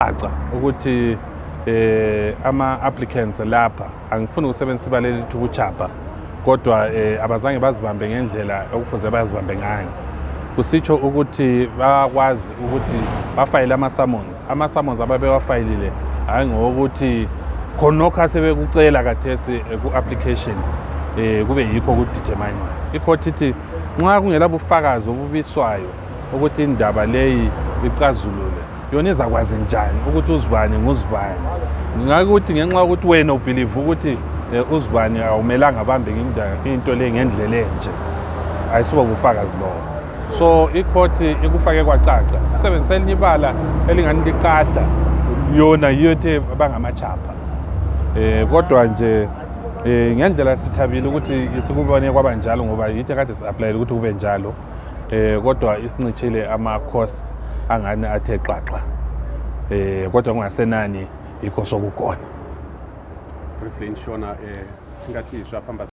kwacaca ukuthi ama-applicants lapha angifuni ukusebenzisa ibala elithi ukuchapha kodwa abazange bazibambe ngendlela okufuze bazibambe ngayo. Kusitsho ukuthi bakwazi ukuthi bafayile ama-summons ababewafayilile hayi ngokuthi khonokho sebekucela kathesi ku-application kube yikho kudetermine. Ikhoti ithi nxa kungela bufakazi obubiswayo ukuthi indaba leyi icazulule yona izakwazi njani ukuthi uzibani nguzibani. Ngakuthi ngenxa ukuthi wena ubelieve ukuthi uzibani awumelanga bambe into le ngendlela enje ayisuba bufakazi lobo. So ikhoti ikufake kwacaca isebenzisa elinye ibala elingani liqada yona yethe bangamachapha. Kodwa nje ngendlela sithabile ukuthi isikubone kwaba njalo ngoba yithi kade si-apply ukuthi kube njalo kodwa isincishile ama-costs angani athe xaxa kodwa kungasenani ikho sokukhona. Briefly inshona ngathi shafamba